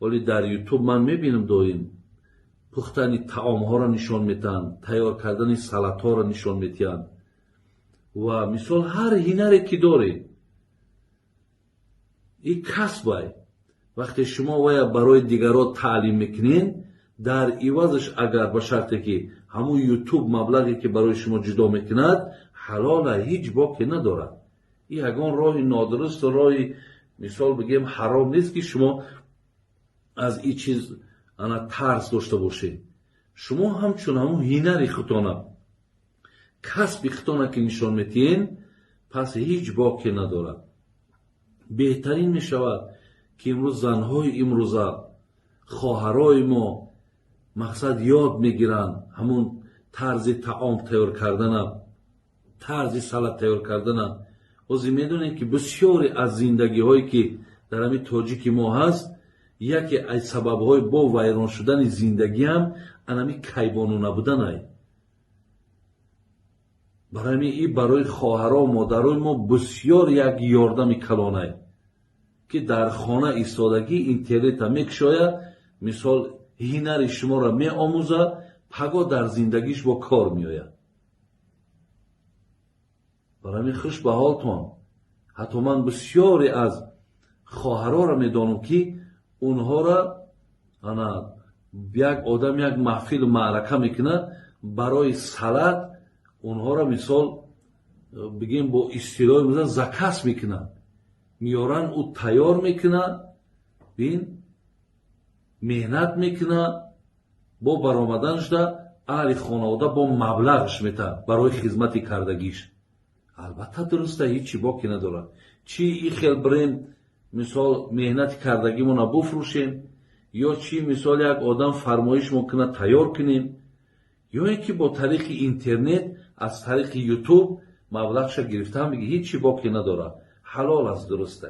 Вале дар Ютуб ман мебинам, доим пухтани таомҳоро нишон метаҳанд, тайёр кардани салатҳоро нишон метиҳанд. Ва мисол, ҳар ҳунаре ки доред, и касбай. Вақте шумо вая барои дигарро таълим мекунед, дар ивазаш агар ба шарте ки ҳамун Ютуб маблағе ки барои шумо ҷудо мекунад, ҳалола, ҳеҷ боке надорад. И ягон роҳи нодурусту роҳи, мисол бигем, ҳаром нест, ки шумо аз ин чиз ана тарс дошта бошед. Шумо ҳамчун ҳамун ҳунари худтона, касби худтона ки нишон метиҳен, пас ҳеҷ боке надорад. Беҳтарин мешавад, ки имрӯз занҳои имрӯза, хоҳарои мо, мақсад, ёд мегиранд ҳамун тарзи таом тайёр кардана, тарзи салат тайёр кардана. Ҳозир медонем, ки бисёре аз зиндагиҳое ки дар ҳамин тоҷики мо ҳаст, яке аз сабабҳои бо вайрон шудани зиндагиам анами кайбону набуданай. Барои ҳамин и барои хоҳаро, модарои мо бисёр як ёрдами калонай, ки дар хона истодагӣ интернета мекушояд, мисол, ҳунари шуморо меомӯзад, паго дар зиндагиш бо кор меояд. Барои ҳамин хуш ба ҳолтон. Ҳатто ман бисёре аз хоҳароро медонам, ки онҳоро ана як одам як маҳфилу маърака мекунад, барои салат онҳоро, мисол бигем, бо истилоҳи заказ мекунад, меоранд, ӯ тайёр мекунад, бин, меҳнат мекунад, бо баромаданашда аҳли хонавода бо маблағш метаҳад барои хизмати кардагиш. Албатта, дуруста, ҳечи боке надорад. Чӣ и хел бирем, мисол, меҳнати кардагимона буфрӯшем, ё чӣ, мисол, як одам фармоиш мекунад, тайёр кунем, ё ин ки бо тариқи интернет, аз тариқи Ютуб маблағша гирифтан биги, ҳечи боке надорад, ҳалол аст, дуруста.